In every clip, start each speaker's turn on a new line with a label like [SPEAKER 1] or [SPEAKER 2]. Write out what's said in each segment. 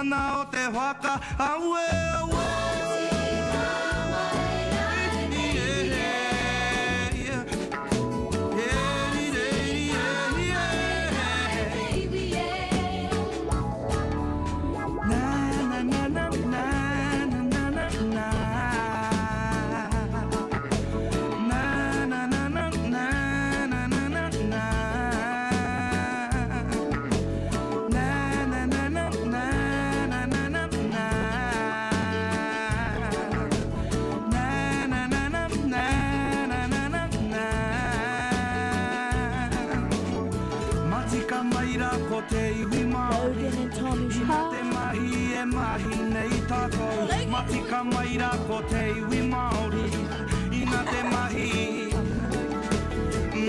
[SPEAKER 1] mana o te waka Aue, aue Matika mai rā ko te iwi Māori
[SPEAKER 2] Logan and Tommy
[SPEAKER 1] Te mahi e mahi nei tātou Matika mai rā ko te iwi Māori Ina te mahi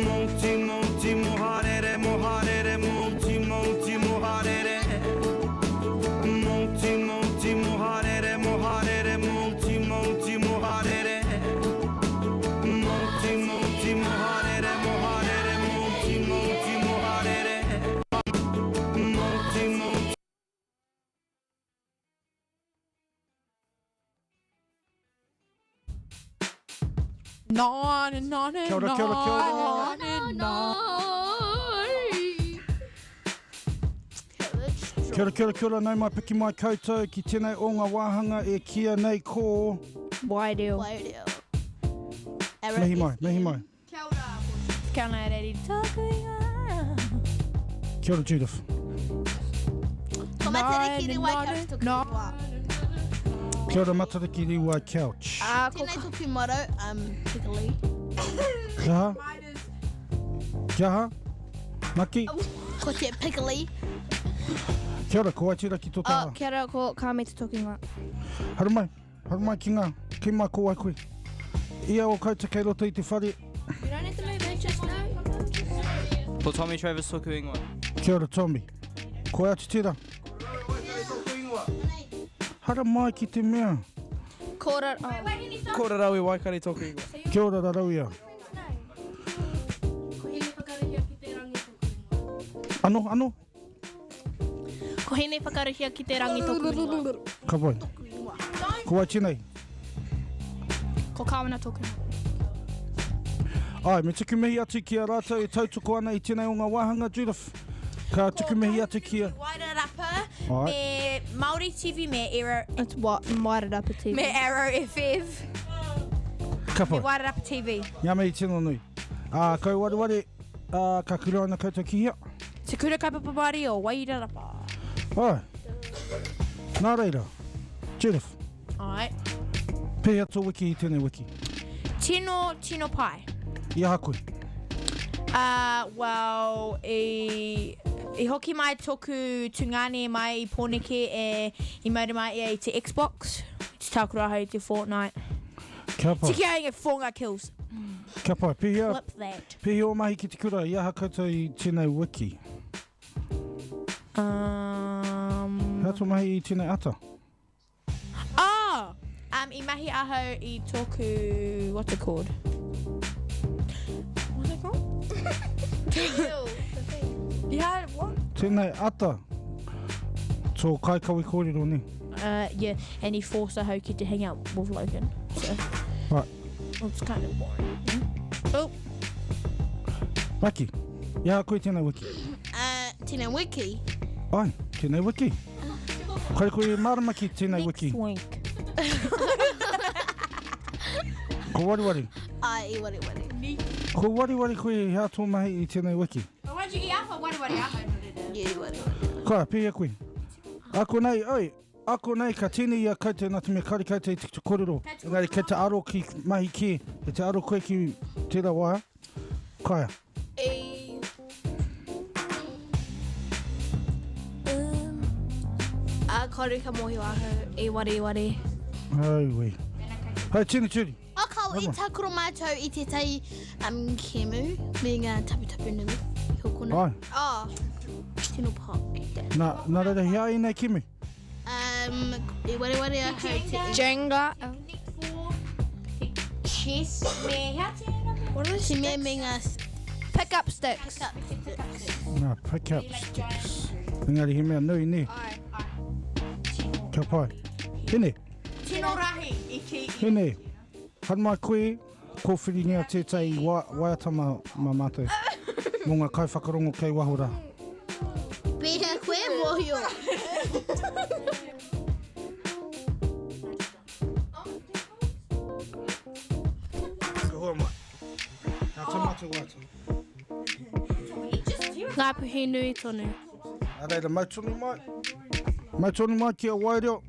[SPEAKER 1] Mouti, mouti, moharere, moharere Mouti, mouti, moharere Mouti, mouti, moharere, moharere Mouti, mouti, moharere Mouti, mouti, moharere, moharere Mouti, mouti, moharere Mouti, mouti
[SPEAKER 3] Nine and nine and
[SPEAKER 4] Kia ora, kia ora, kia ora.
[SPEAKER 3] nine and nine.
[SPEAKER 4] Kia ora, kia ora, kia ora, nau mai piki mai koutou ki tēnei o ngā wāhanga e kīia nei ko...
[SPEAKER 2] Waireo.
[SPEAKER 5] Waireo.
[SPEAKER 4] Mihi mai, mihi mai.
[SPEAKER 3] Kia ora, Reri Tōku ingoa.
[SPEAKER 4] Kia ora, Judith.
[SPEAKER 5] Ko Matariki
[SPEAKER 3] Nine
[SPEAKER 5] Riwai
[SPEAKER 3] and
[SPEAKER 5] Couch toku
[SPEAKER 3] nine.
[SPEAKER 5] ingoa.
[SPEAKER 4] Kia ora, Matariki Riwai Couch.
[SPEAKER 2] Ah, ko
[SPEAKER 5] Tēnei toku maro, um, Piccoli.
[SPEAKER 4] Kia aha? Kia aha? Maki?
[SPEAKER 5] Ko te Piccoli.
[SPEAKER 4] Kia ora, ko Waitiraki tō
[SPEAKER 2] Oh,
[SPEAKER 4] taha.
[SPEAKER 2] kia ora, ko Kāmeta toku ingoa.
[SPEAKER 4] Haere mai, haere mai ki ngā, ki mai ko wai koe. Ia o koutou kei roto i te whare.
[SPEAKER 2] You don't have to move inches now.
[SPEAKER 6] Ko Tommy Travis toku ingoa.
[SPEAKER 4] Kia ora, Tommy. Ko atu tērā. Haere mai ki te mea.
[SPEAKER 2] Ko ra, oh.
[SPEAKER 7] Ko Raraui Waikari toku ingoa.
[SPEAKER 4] Kia ora, Rarauia. Ano, ano?
[SPEAKER 8] Ko Hine Whakaruhia ki te rangi toku ingoa.
[SPEAKER 4] Ka pai. Ko wai tēnei?
[SPEAKER 8] Ko Kāwana toku ingoa.
[SPEAKER 4] Ai, me tuku mihi atu ki a rātou e tautoko ana i tēnei o ngā wāhanga, Judith. Ka tuku mihi atu ki a...
[SPEAKER 3] Wairarapa
[SPEAKER 4] Ai.
[SPEAKER 3] me Māori TV me Arrow,
[SPEAKER 2] It's what Wairarapa TV.
[SPEAKER 3] me Arrow FM.
[SPEAKER 4] Ka pai.
[SPEAKER 3] Me Wairarapa TV.
[SPEAKER 4] Ngā mihi tino nui. Ā, kau wareware, ā, ka kura ana koutou ki hea?
[SPEAKER 3] Te Kura Kaupapa Māori o Wairarapa.
[SPEAKER 4] Ai. Nā reira, Judith,
[SPEAKER 3] Ai.
[SPEAKER 4] pēhea tō wiki i tēnei wiki?
[SPEAKER 3] Tino, tino pai.
[SPEAKER 4] I aha koe?
[SPEAKER 3] Uh, well, i, i hoki mai toku tungāne mai i Pōneke e, i mauri mai ia i te Xbox. I te tākaro ahau i te Fortnite.
[SPEAKER 4] Kia pai.
[SPEAKER 3] Tiki ai e whō ngā kills.
[SPEAKER 4] Kia pai. Pēhea,
[SPEAKER 3] Flip that.
[SPEAKER 4] pēhea o mahi ki te kura? I aha koutou i tēnei wiki? Hea tō mahi i tēnei ata?
[SPEAKER 3] Oh! Um, i mahi ahau i tōku, what's it called? What's it called? Yeah, what?
[SPEAKER 4] Tēnei ata. Tō kaikawe kōrero, ne?
[SPEAKER 3] Uh, yeah, and he forced ahau ki to hang out with Logan. So,
[SPEAKER 4] Right.
[SPEAKER 3] it's kind of boring. Yeah? Oh,
[SPEAKER 4] Maki, i aha koe tēnei wiki?
[SPEAKER 5] Uh, tēnei wiki.
[SPEAKER 4] Ai, tēnei wiki. Kai koe e mārama ki tēnei wiki.
[SPEAKER 3] Next week.
[SPEAKER 4] Ko wareware.
[SPEAKER 5] Ai, i wareware.
[SPEAKER 4] Ko wareware koe i hea tō mahi i tēnei wiki.
[SPEAKER 3] Why'd you get up? Wareware ahau.
[SPEAKER 5] Yeah, i wareware.
[SPEAKER 4] Ka, pēhea koe? Ako nei, oi, ako nei ka tīni i a koutou nā te mea kare koutou i te kōrero. Engari kei te aro ki mahi kē, kei te aro koe ki tērā wā. Kaia.
[SPEAKER 8] I...
[SPEAKER 2] Um, a kore ka mōhio ahau i wareware.
[SPEAKER 4] Auē. Hei, tini turi.
[SPEAKER 5] O kau, i tākaro mātou i tētahi um, kēmu me ngā taputapu nui. I hokona.
[SPEAKER 4] Ai.
[SPEAKER 5] Oh, tino pai.
[SPEAKER 4] Nā, nā reira, he ai ēnei kēmu?
[SPEAKER 5] Um, i wareware ahau te...
[SPEAKER 2] Jenga.
[SPEAKER 3] Chess me hea tēnā mea?
[SPEAKER 2] What are
[SPEAKER 5] Te mea me ngā
[SPEAKER 2] Pick up sticks.
[SPEAKER 5] pick up sticks.
[SPEAKER 4] Nā, pick up sticks. Engari he mea nui, nē?
[SPEAKER 2] Ai.
[SPEAKER 4] Kia pai. Hene.
[SPEAKER 3] Tino rahi i ki.
[SPEAKER 4] Hene. Haere mai koe, kōwhiringia tētahi wa, waiata mā, mā mātou. Mō ngā kaiwhakarongo kei waho rā.
[SPEAKER 5] Pēhea koe mōhio?
[SPEAKER 4] Ka hua mai. Nā tā mātou waiata.
[SPEAKER 8] Ngāpuhi nui tonu.
[SPEAKER 4] Nā reira, mau tonu mai. Mau tonu mai ki a Waireo.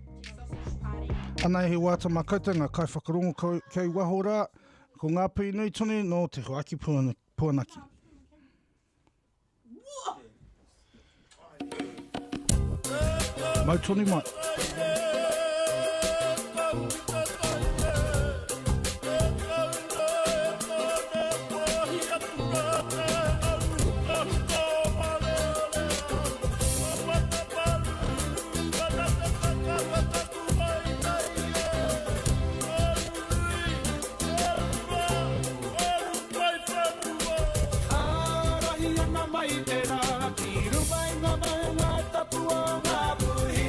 [SPEAKER 4] Anei he waiata mā koutou ngā kaiwhakarongo kei waho rā. Ko Ngāpuhi nui tonu nō Te Huaki Puanaki. Mau tonu mai.
[SPEAKER 1] Ārahi ana mai te rā ki runga i ngā maunga tapu o Ngāpuhi.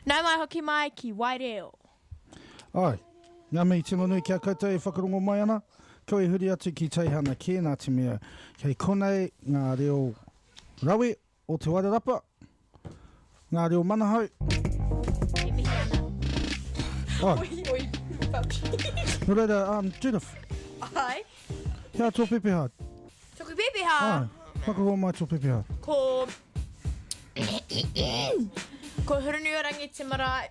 [SPEAKER 3] Nau mai hoki mai ki Waireo.
[SPEAKER 4] Ai, ngā mihi tino nui ki a koutou e whakarongo mai ana. Kua i huri atu ki teihana kē nā te mea kei konei ngā reo rawe o Te Wairarapa, ngā reo manahau.
[SPEAKER 2] E mihi ana.
[SPEAKER 4] Ai.
[SPEAKER 3] Oi, oi,
[SPEAKER 4] Nō reira, Judith.
[SPEAKER 3] Ai.
[SPEAKER 4] Hea tō pepeha?
[SPEAKER 3] Toku pepeha?
[SPEAKER 4] Ai, whakahoa mai tō pepeha.
[SPEAKER 3] Ko... Ko Hurunuiarangi te marae.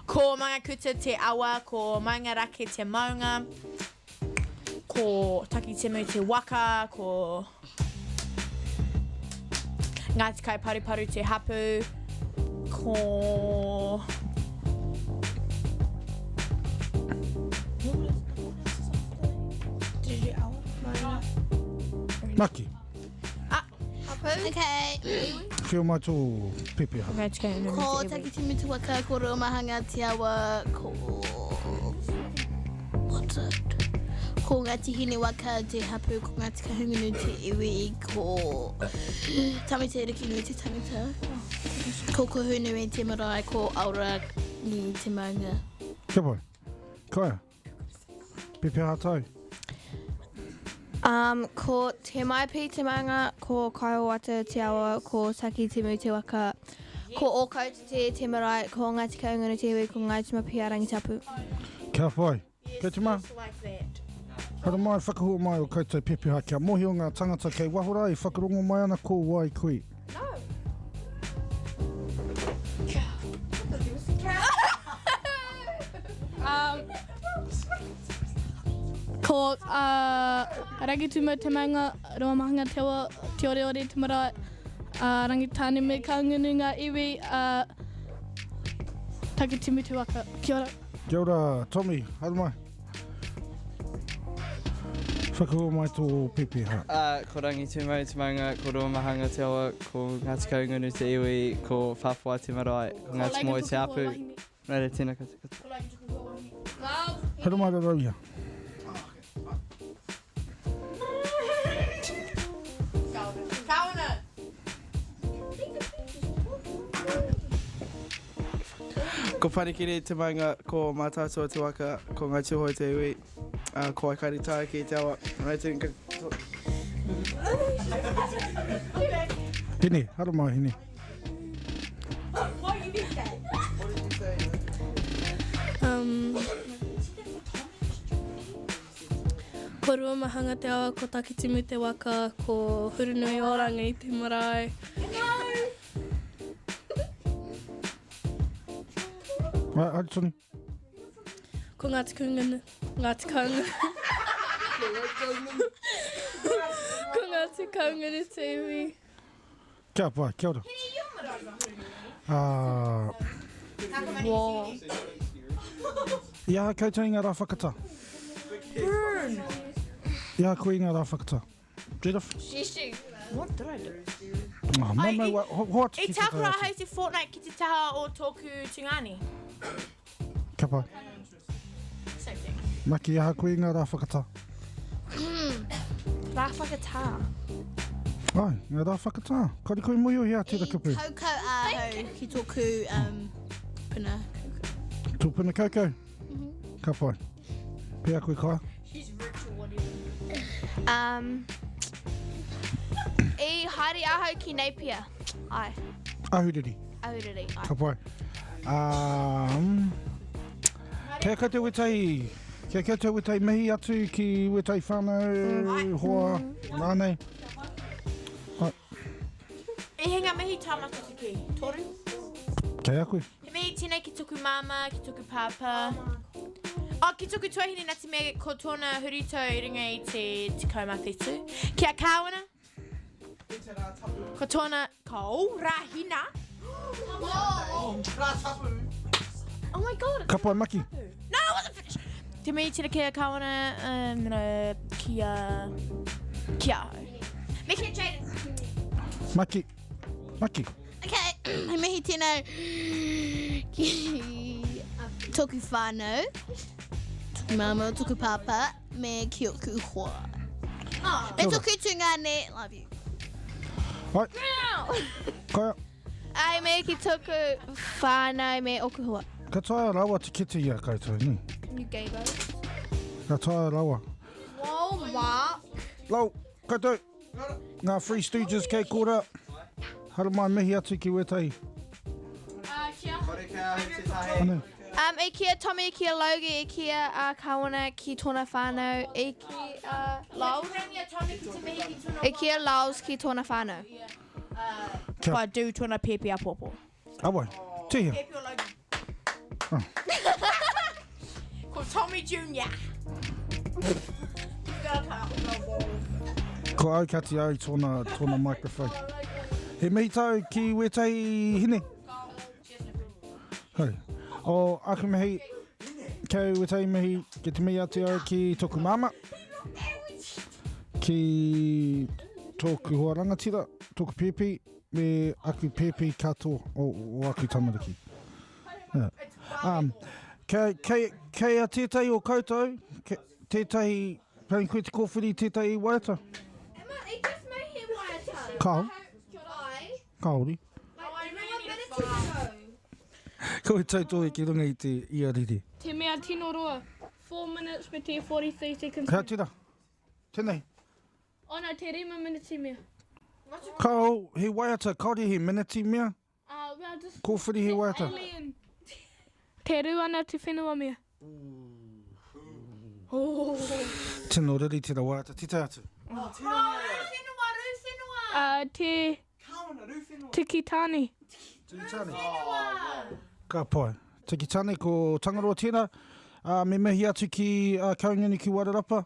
[SPEAKER 3] Ko Mangakuta te awa, ko Maungaraki te maunga, ko Takitimu te waka, ko Ngāti Kaiparuparu te hapu, ko...
[SPEAKER 4] Maki.
[SPEAKER 5] Okay.
[SPEAKER 4] Whio mai tō pepeha.
[SPEAKER 5] Ko Takitimu te waka, ko Ruamahanga te awa, ko... What's it? Ko Ngāti Hine waka te hapu, ko Ngāti Kahungunu te iwi, ko Tame Te Rikinui te tangata, ko Kohunui te marae, ko Aorangi te maunga.
[SPEAKER 4] Kia pai. Kaia. Pepeha tau.
[SPEAKER 2] Um, ko Te Maipi te maunga, ko Kaiowata te awa, ko Takitimu te waka, ko Ōkautete te marae, ko Ngāti Kahungunu te iwi, ko Ngāi Tumapia Rangitapu.
[SPEAKER 4] Kia pai. Kei te mā. Haere mai, whakahua mai o koutou pepeha kia mohio ngā tangata kei waho rā e whakarongo mai ana ko wai koe.
[SPEAKER 8] Um, ko uh, Rangitumu te maunga, Ruamahanga te awa, Te Oreore te marae, uh, Rangitāne me Kahungunu ngā iwi, uh, Takitimu te waka. Kia ora.
[SPEAKER 4] Kia ora, Tommy, haere mai. Whakahua mai tō pepeha.
[SPEAKER 7] Uh, ko Rangitūmau te maunga, ko Ruamahanga te awa, ko Ngāti Kahungunu te iwi, ko Whawhai te marae, ko Ngāti Moe te hapu. Nā reira, tēnā koutou katoa.
[SPEAKER 4] Haere mai Rarauia.
[SPEAKER 7] Ko Panekire te maunga, ko Mātaatua te waka, ko Ngāi Tūhoe te iwi, ā, ko Waikaretāiki te awa. Nā reira, tēnā koutou.
[SPEAKER 4] Hine, haere mai Hine.
[SPEAKER 8] Um, ko Ruamahanga te awa, ko Takitimu te waka, ko Hurunuiorangi te marae.
[SPEAKER 4] Right, haere tonu.
[SPEAKER 8] Ko Ngāti Kungunu, Ngāti Kaungunu. Ko Ngāti Kaungunu te iwi.
[SPEAKER 4] Kia pai, kia ora. Uh, I aha koutou i ngā rā whakatā?
[SPEAKER 3] Burn!
[SPEAKER 4] I aha koe i ngā rā whakatā? Judith?
[SPEAKER 3] What did I do?
[SPEAKER 4] Oh, mau, mau, wa- ho, ho atu
[SPEAKER 3] I
[SPEAKER 4] ki te
[SPEAKER 3] tākaro
[SPEAKER 4] tai atu.
[SPEAKER 3] ahau i te Fortnite ki te taha o tōku tungāne.
[SPEAKER 4] Kia pai.
[SPEAKER 3] Same thing.
[SPEAKER 4] Maki, i aha koe i ngā rā whakatā?
[SPEAKER 2] Rā whakatā.
[SPEAKER 4] Ai, ngā rā whakatā. Kare koe mōhio he aha tērā kupu.
[SPEAKER 5] Kaukau ahau ki tōku um, puna kaukau.
[SPEAKER 4] Tō puna kaukau? Ka pai. Pēhea koe, Kaia?
[SPEAKER 2] Um, I haere ahau ki Napier. Ai.
[SPEAKER 4] Ahuriri.
[SPEAKER 2] Ahuriri, ai.
[SPEAKER 4] Ka pai. Um, kia koutou wētahi, kia koutou wētahi mihi atu ki wētahi whānau, hoa, rānei. Ai.
[SPEAKER 3] I hinga mihi tā mātou te kī. Toru?
[SPEAKER 4] Kei a koe.
[SPEAKER 3] He mihi tēnei ki toku māmā, ki toku pāpā. Oh, ki toku tuahine nā te mea ko tōna huritau i runga i te 17. Ki a Kāwana. Ko tōna, ka o, Rahina. Oh my god.
[SPEAKER 4] Ka pai Maki.
[SPEAKER 3] No, I wasn't finished. Te mihi tēnei ki a Kāwana, um, ki a, ki a au. Me ki a Jaden.
[SPEAKER 4] Maki. Maki.
[SPEAKER 5] Okay, he mihi tēnei ki tōku whānau, tōku māmā, tōku pāpā, me ki oku hoa. Me
[SPEAKER 4] Kia ora.
[SPEAKER 5] tōku tungāne, love you.
[SPEAKER 4] Hai. Kaia.
[SPEAKER 2] Ai me ki toku whānau me oku hoa.
[SPEAKER 4] Ka taea rawa te kete i a koutou, nē?
[SPEAKER 2] You gay bro.
[SPEAKER 4] Ka taea rawa.
[SPEAKER 3] Whoa, Mark.
[SPEAKER 4] Lau, koutou. Ngā Three Stooges kei kōrā. Haramai mihi atu ki wētahi. Anei.
[SPEAKER 2] Um, i ki a Tommy, i ki a Logie, i ki a uh, Kawana, ki tōna whānau, i ki a Lols. I ki a Lols ki tōna whānau.
[SPEAKER 4] Kia.
[SPEAKER 3] Kua do tōna pēpi apopo.
[SPEAKER 4] Awai. Tihia.
[SPEAKER 3] Pēpi o Logie. Ko Tommy Junior.
[SPEAKER 4] Ko au kati au tōna, tōna microphone. He mihi tau ki wētahi hine. Hei. O aku mihi, kei wētahi mihi, ki te mihi atu au ki tōku māma, ki tōku hoa rangatira, tōku pēpi, me aku pēpi katoa o, o aku tamariki. Yeah. Um, kei, kei, kei a tētahi o koutou, ke, tētahi, pēni koe te kōwhiri tētahi waiata? Kao. Kaori. Ko e tautohe ki runga i te iariri.
[SPEAKER 8] Te mea tino roa. 4 minutes me te 43 seconds.
[SPEAKER 4] Hea tira? Tenei.
[SPEAKER 8] Oh no, te rima miniti mea.
[SPEAKER 4] Kao, he waiata, kaore he miniti mea?
[SPEAKER 8] Well, just
[SPEAKER 4] Kōwhiri he waiata.
[SPEAKER 8] Alien. Te rū ana te whenua mea.
[SPEAKER 4] Tino riri tera waiata, tita atu.
[SPEAKER 3] Oh, rū whenua, rū whenua.
[SPEAKER 8] Te Tiki Tane.
[SPEAKER 4] Tiki Tane. Ka pai. Tiki Tane, ko Tangaroa tēnā. Me mihi atu ki a Kaungunu ki Wairarapa.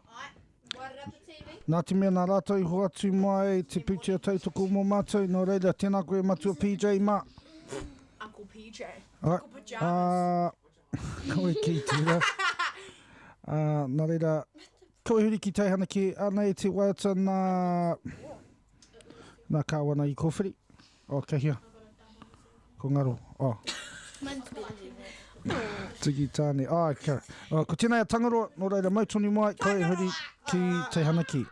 [SPEAKER 4] Nā te mea nā rātou i hoatu mai te pūtea tautoko mō mātou, nō reira, tēnā koe Matua PJ mā.
[SPEAKER 3] Uncle PJ.
[SPEAKER 4] Alright.
[SPEAKER 3] Uncle Pajamas.
[SPEAKER 4] Koe ki tērā. Nā reira, koe huri ki teihana ki anei te waiata nā, nā Kāwana i kōwhiri. Oh, kei hea? Ko ngaro. Oh. Tiki tāne. Oh, ka. Oh, ko tēnei a Tangaroa, nō reira mau tonu mai, koe huri ki teihana ki.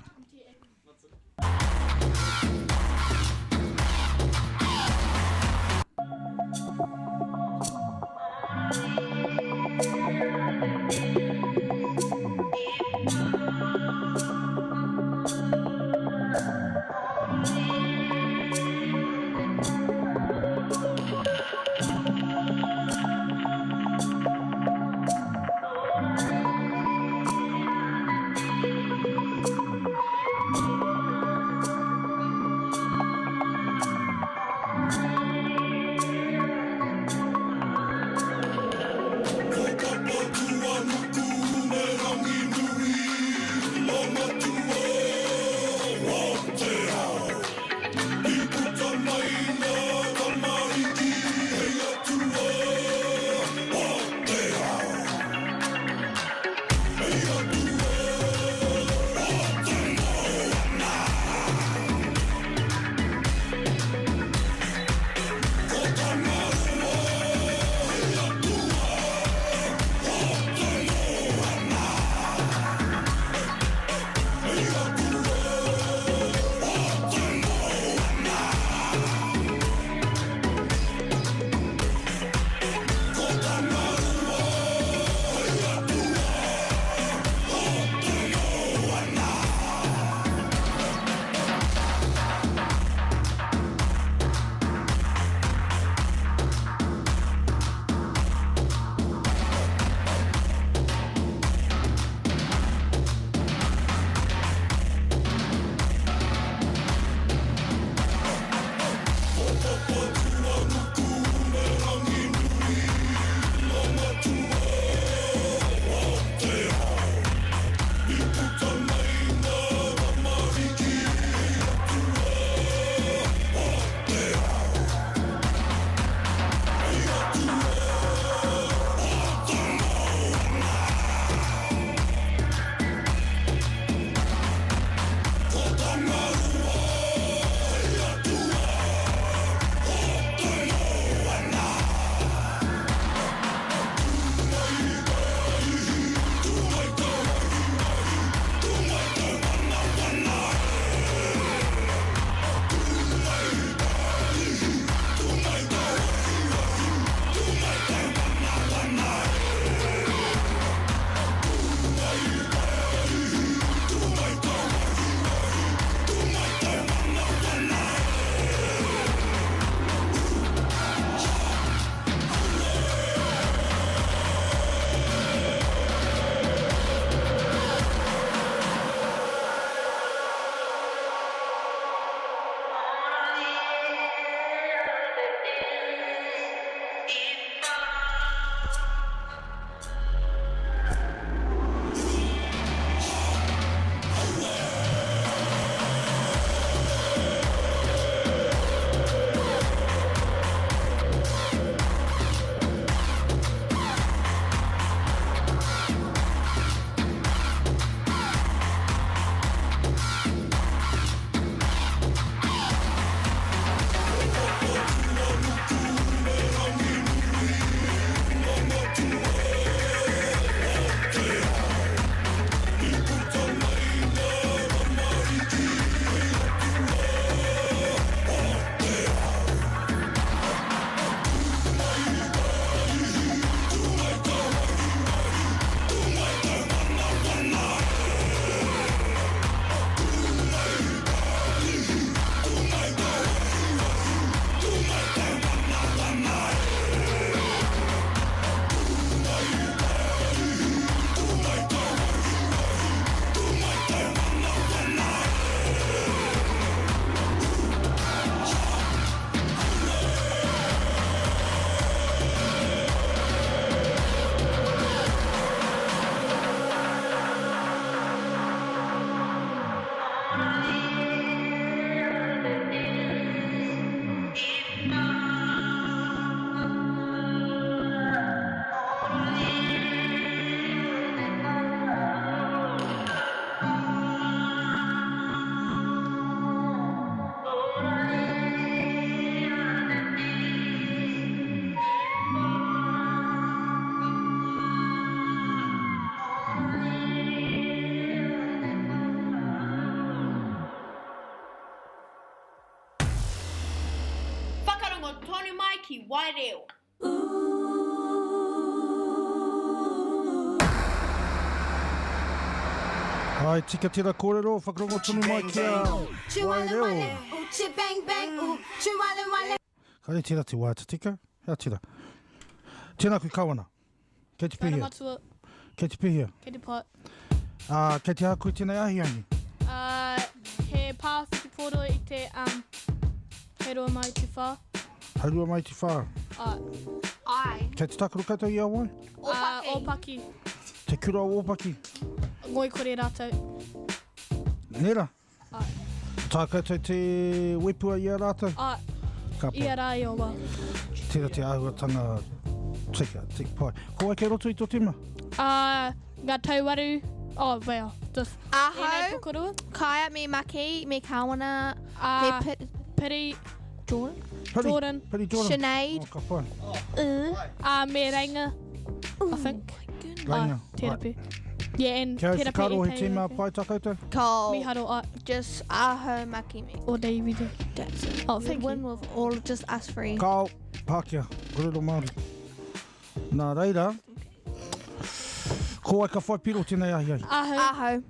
[SPEAKER 3] tonu mai ki Waireo.
[SPEAKER 4] Ai, tika tera kōrero, whakarongo tonu mai ki a Waireo. Kare tera te waiata tika, hea tera. Tēnā koe Kawana. Kei te
[SPEAKER 8] Tēnā
[SPEAKER 4] pēhea?
[SPEAKER 8] matua,
[SPEAKER 4] Kei te pēhea?
[SPEAKER 8] kei te pai.
[SPEAKER 4] Ā, kei te aha koe tēnei ahiahi?
[SPEAKER 8] Uh, he pā whitupōro i te, um, he roa mai te whā.
[SPEAKER 4] Haurua mai te whā.
[SPEAKER 8] Ai.
[SPEAKER 2] Ai.
[SPEAKER 4] Kei te tākaro koutou i a wai?
[SPEAKER 8] Ōpaki. Uh, Ōpaki.
[SPEAKER 4] Te kura o Ōpaki.
[SPEAKER 8] Ngoikore rātou.
[SPEAKER 4] Nera?
[SPEAKER 8] Ai.
[SPEAKER 4] Tā koutou te wepua i a rātou?
[SPEAKER 8] Ai.
[SPEAKER 4] Ka pai.
[SPEAKER 8] Ia rā i o wā.
[SPEAKER 4] Tērā te āhuatanga tika, tika pai. Ko wai kei roto i tō tima?
[SPEAKER 8] Uh, ngā tauwaru, oh, well, just
[SPEAKER 2] Ahau,
[SPEAKER 8] ēnei pokorua.
[SPEAKER 2] Kaia me Maki, me Kawana,
[SPEAKER 8] Uh,
[SPEAKER 2] me Pit,
[SPEAKER 8] Piri,
[SPEAKER 2] Jordan,
[SPEAKER 4] Piri,
[SPEAKER 8] Jordan.
[SPEAKER 4] Piri Jordan.
[SPEAKER 2] Sinead.
[SPEAKER 4] Oh, ka pai.
[SPEAKER 8] Me Reinga, I think.
[SPEAKER 4] Reinga,
[SPEAKER 8] Terapi. Yeah, and
[SPEAKER 4] Kia
[SPEAKER 8] Terapi
[SPEAKER 4] whakaaro
[SPEAKER 8] e
[SPEAKER 4] he
[SPEAKER 8] te
[SPEAKER 4] tīma pai tā koutou?
[SPEAKER 2] Cole.
[SPEAKER 8] Miharo, ai.
[SPEAKER 2] Just Aho, Maki, me.
[SPEAKER 8] O David.
[SPEAKER 2] That's it.
[SPEAKER 8] Oh, thank
[SPEAKER 2] We win
[SPEAKER 8] you.
[SPEAKER 2] with all just us three.
[SPEAKER 4] Kao, Pākehā, kōrero Māori. Nā reira, ko wai ka whai piro tēnei ahi ahi?
[SPEAKER 8] Aho.
[SPEAKER 2] Aho.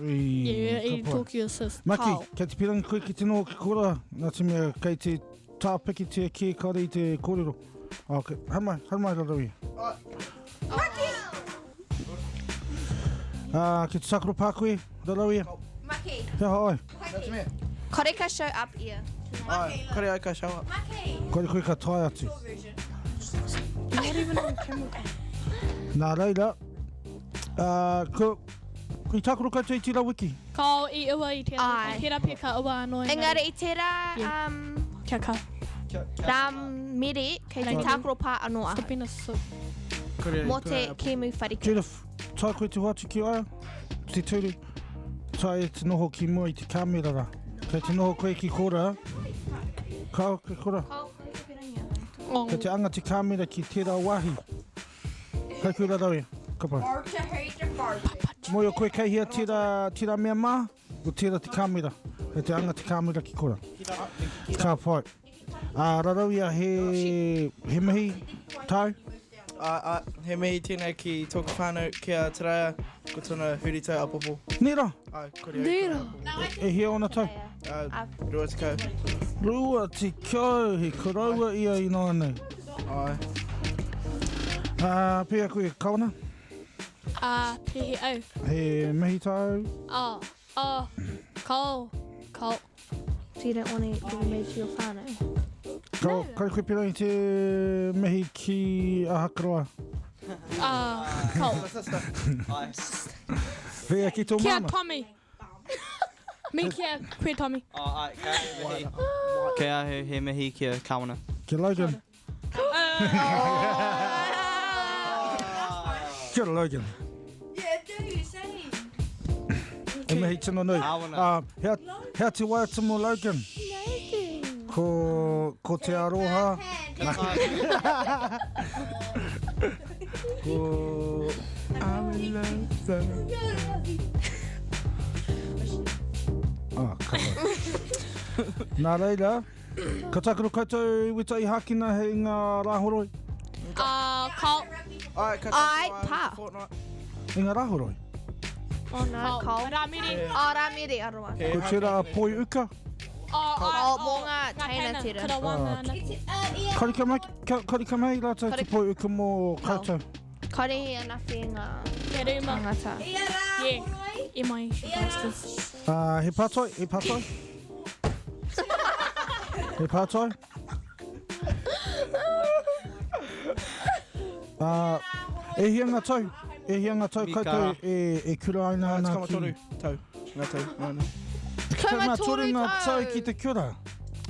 [SPEAKER 4] Ui,
[SPEAKER 8] Yeah,
[SPEAKER 4] ka
[SPEAKER 8] i
[SPEAKER 4] pai.
[SPEAKER 8] talk your assist.
[SPEAKER 4] Maki,
[SPEAKER 2] Kao.
[SPEAKER 4] kei te pirangi koe ki te noho ki kora, nā te mea kei te tāpikitia kē kare i te kōrero. Okay. Haere mai, haere mai rarau ia.
[SPEAKER 2] Maki!
[SPEAKER 4] Ki te tākaro pā koe, rarau ia.
[SPEAKER 2] Maki.
[SPEAKER 4] He aha ai?
[SPEAKER 2] Kore ka show up ia.
[SPEAKER 7] Ai, kore ai ka show up.
[SPEAKER 4] Kore koe ka tae atu.
[SPEAKER 8] Not even on camera.
[SPEAKER 4] Nā reira, ko, i tākaro koutou i tērā wiki?
[SPEAKER 8] Kao i ua i tērā.
[SPEAKER 2] Ai.
[SPEAKER 8] I tērā pia ka ua anō.
[SPEAKER 2] Engari i tērā,
[SPEAKER 8] Yeah. Kia ka.
[SPEAKER 2] rā mere, kei te
[SPEAKER 8] Right.
[SPEAKER 2] tākaro pā anō ahau.
[SPEAKER 8] Stop in a soup.
[SPEAKER 2] Mō te kēmu wharika.
[SPEAKER 4] Judith, tae koe te hoatu ki aia, te tūru, tae te noho ki mua i te kāmera rā. Kei te noho koe ki kora, kao ki kora. Kei te anga te kāmera ki tērā wāhi. Kei koe rarau ia, ka pai. Moio koe kei hea tērā, tērā mea mā, ko tērā te kāmera. Kei te anga te kāmera ki kora. Ka pai. Rarau ia he, he mihi tau.
[SPEAKER 7] He mihi tēnei ki tōku whānau, ki a Te Raia, ko tōna huritau apopo.
[SPEAKER 4] Nera?
[SPEAKER 7] Ai, kore au.
[SPEAKER 4] Nera? E hia ōna tau?
[SPEAKER 7] 20.
[SPEAKER 4] 20, he koroua ia i nāianei.
[SPEAKER 7] Ai.
[SPEAKER 4] Pēhea koe, Kawana?
[SPEAKER 8] Pēhea au.
[SPEAKER 4] He mihi tau?
[SPEAKER 8] Kao, kao.
[SPEAKER 2] So you don't want to give a mihi to your whānau?
[SPEAKER 4] Ka, kare koe pērā i te mihi ki a Hakaroa?
[SPEAKER 8] Kao.
[SPEAKER 4] Pēhea ki tō
[SPEAKER 8] Kia
[SPEAKER 4] māma?
[SPEAKER 8] Tommy. Me kia koe Tommy.
[SPEAKER 7] Oh, ai, ka he mihi. Kei ahau he mihi ki a Kawana.
[SPEAKER 4] Ki Logan. Kia ora, Logan.
[SPEAKER 3] Yeah, do, same.
[SPEAKER 4] E mihi tino nui.
[SPEAKER 7] Kawana.
[SPEAKER 4] Hea, hea te waiata mō Logan? Ko, ko te aroha. Ko...
[SPEAKER 7] I'm in love.
[SPEAKER 4] Ah, ka pai. Nā reira, ka tākaro koutou i weta i hākina hei ngā rāhoroi?
[SPEAKER 8] Kao.
[SPEAKER 7] Ai, ka
[SPEAKER 2] Ai, pā.
[SPEAKER 4] I ngā rāhoroi?
[SPEAKER 2] Oh no, kao.
[SPEAKER 8] Rāmiri.
[SPEAKER 2] Oh, rāmiri, aroa.
[SPEAKER 4] Ko tērā a poi uka?
[SPEAKER 2] Oh, mō ngā teina tērā.
[SPEAKER 4] Kare ka mai, kare ka mai rātou te poi uka mō koutou.
[SPEAKER 2] Kare he anawhi ngā
[SPEAKER 8] Te rūma.
[SPEAKER 2] tangata.
[SPEAKER 8] Yeah. E mai, bastards.
[SPEAKER 4] He pātai, he pātai. He pātai. E hia ngā tau? E hia ngā tau koutou e kura aina ana ki...
[SPEAKER 7] 13 tau. Ngā tau. Nā, nā.
[SPEAKER 4] 13 ngā tau ki te kura.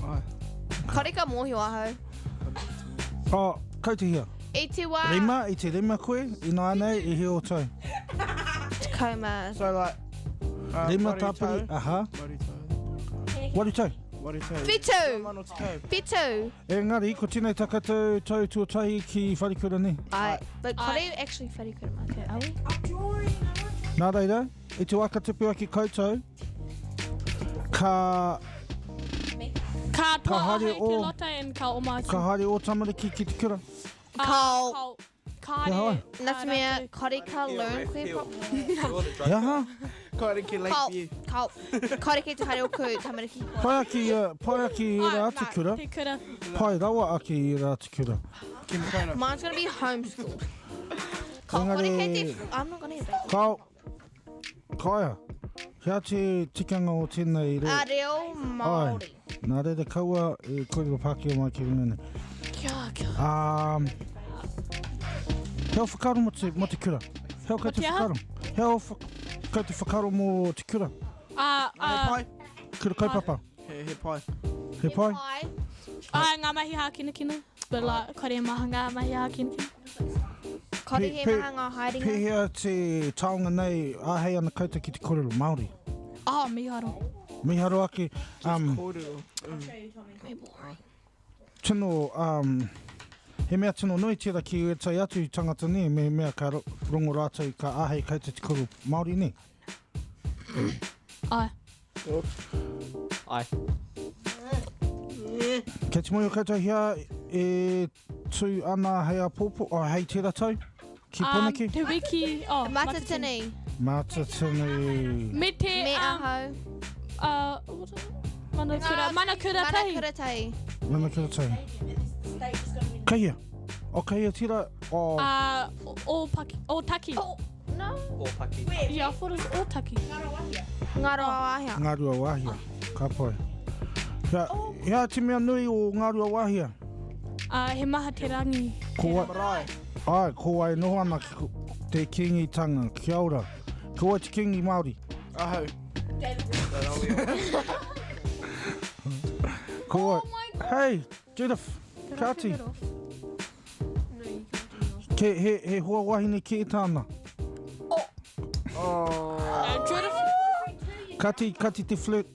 [SPEAKER 7] Ai.
[SPEAKER 2] Kare ka mōhio ahau.
[SPEAKER 4] Oh, kau te hia?
[SPEAKER 2] I te wā...
[SPEAKER 4] Rima, i te rima koe, i nāianei, i hia o tau?
[SPEAKER 2] Tekau mā...
[SPEAKER 7] So like...
[SPEAKER 4] Rima
[SPEAKER 7] waru
[SPEAKER 4] tāpiri,
[SPEAKER 7] tau.
[SPEAKER 4] aha.
[SPEAKER 7] Waru tau.
[SPEAKER 4] Waru tau?
[SPEAKER 7] Waru tau.
[SPEAKER 2] Whitu!
[SPEAKER 7] Mano tekau.
[SPEAKER 2] Whitu!
[SPEAKER 4] Engari, ko tēnei tā koutou tau tuatahi ki Wharekura, ne?
[SPEAKER 2] Ai, but kore actually Wharekura mātou, are we?
[SPEAKER 4] Nā reira, i te wā ka tupu ake koutou, ka...
[SPEAKER 8] Ka
[SPEAKER 4] Ka
[SPEAKER 8] toa
[SPEAKER 4] haere
[SPEAKER 8] ahau i te
[SPEAKER 4] o-
[SPEAKER 8] Lotte and ka oma atu.
[SPEAKER 4] Ka haere o tamariki ki te kura?
[SPEAKER 8] Ah,
[SPEAKER 2] Kao.
[SPEAKER 8] Kao. Ka
[SPEAKER 4] He
[SPEAKER 8] haere.
[SPEAKER 4] hae.
[SPEAKER 2] Nā te mea, kore ka learn koe properly.
[SPEAKER 4] He aha?
[SPEAKER 6] Kore ki
[SPEAKER 2] Kao,
[SPEAKER 6] Lakeview.
[SPEAKER 2] kao. Kore kei te haere o ku tamariki.
[SPEAKER 4] Pai ake, uh, pai ake i ērā atu kura.
[SPEAKER 8] Te kura.
[SPEAKER 4] Pai rawa ake i ērā atu kura.
[SPEAKER 2] Mine's gonna be homeschooled. Kao, kore kei te... I'm not gonna have that.
[SPEAKER 4] Kao, kaia, hea te tikanga o tēnei reo?
[SPEAKER 2] A reo Māori.
[SPEAKER 4] Ai, nā reira kaua e kōrero Pākehā mai ki runga nei.
[SPEAKER 8] Kia, kia.
[SPEAKER 4] Um, hea o whakaaro mō te, mō te kura? Hea o kei te
[SPEAKER 8] Mō te aha?
[SPEAKER 4] whakaaro? Hea o wha, kei te whakaaro mō te kura?
[SPEAKER 8] Ah, ah.
[SPEAKER 4] Kura kaupapa?
[SPEAKER 6] He, he pai.
[SPEAKER 4] He pai?
[SPEAKER 8] Ah, ngā mahi hākinakina. But like, kore e maha ngā mahi hākinakina.
[SPEAKER 2] Kore he maha ngā haerenga.
[SPEAKER 4] Pēhea te taonga nei āhei ana koutou ki te kōrero Māori?
[SPEAKER 8] Ah, miharo.
[SPEAKER 4] Miharo ake, um,
[SPEAKER 6] Kōrero.
[SPEAKER 4] tino, um, he mea tino nui tērā ki ētahi atu tangata nē, me mea ka rongo rātou ka āhei koutou te kōrero Māori nē.
[SPEAKER 8] Ai.
[SPEAKER 7] Ai.
[SPEAKER 4] Kei te mōhio koutou hea e tū ana hei āpōpō, oh, hei tērā tau, ki Pōneke?
[SPEAKER 8] Te wiki, oh,
[SPEAKER 2] Matatini.
[SPEAKER 4] Matatini.
[SPEAKER 8] Me te...
[SPEAKER 2] Me
[SPEAKER 8] um,
[SPEAKER 2] ahau.
[SPEAKER 8] What is it? Manakura, manakura tahi.
[SPEAKER 2] Manakura tahi.
[SPEAKER 4] Manakura tahi. Kei hea? O, kei hea tērā? O,
[SPEAKER 8] O, paki, o taki.
[SPEAKER 2] Oh, no.
[SPEAKER 7] Ōpaki.
[SPEAKER 8] Yeah, I thought it was Ōtaki.
[SPEAKER 2] Ngāruawāhia.
[SPEAKER 4] Ngāruawāhia. Ka pai. Hea, hea te mea nui o Ngāruawāhia?
[SPEAKER 8] He maha te rangi.
[SPEAKER 4] Ko wai,
[SPEAKER 6] Marae.
[SPEAKER 4] ai, ko wai noho ana ki te kīngitanga. Kia ora. Ko wai te kīngi Māori?
[SPEAKER 6] Ahau.
[SPEAKER 4] Ko wai. Hey, Judith. Kāti. Ke, he, he hoa wahine ki tāna.
[SPEAKER 6] Oh.
[SPEAKER 8] Judith,
[SPEAKER 4] Kati, kati te flirt.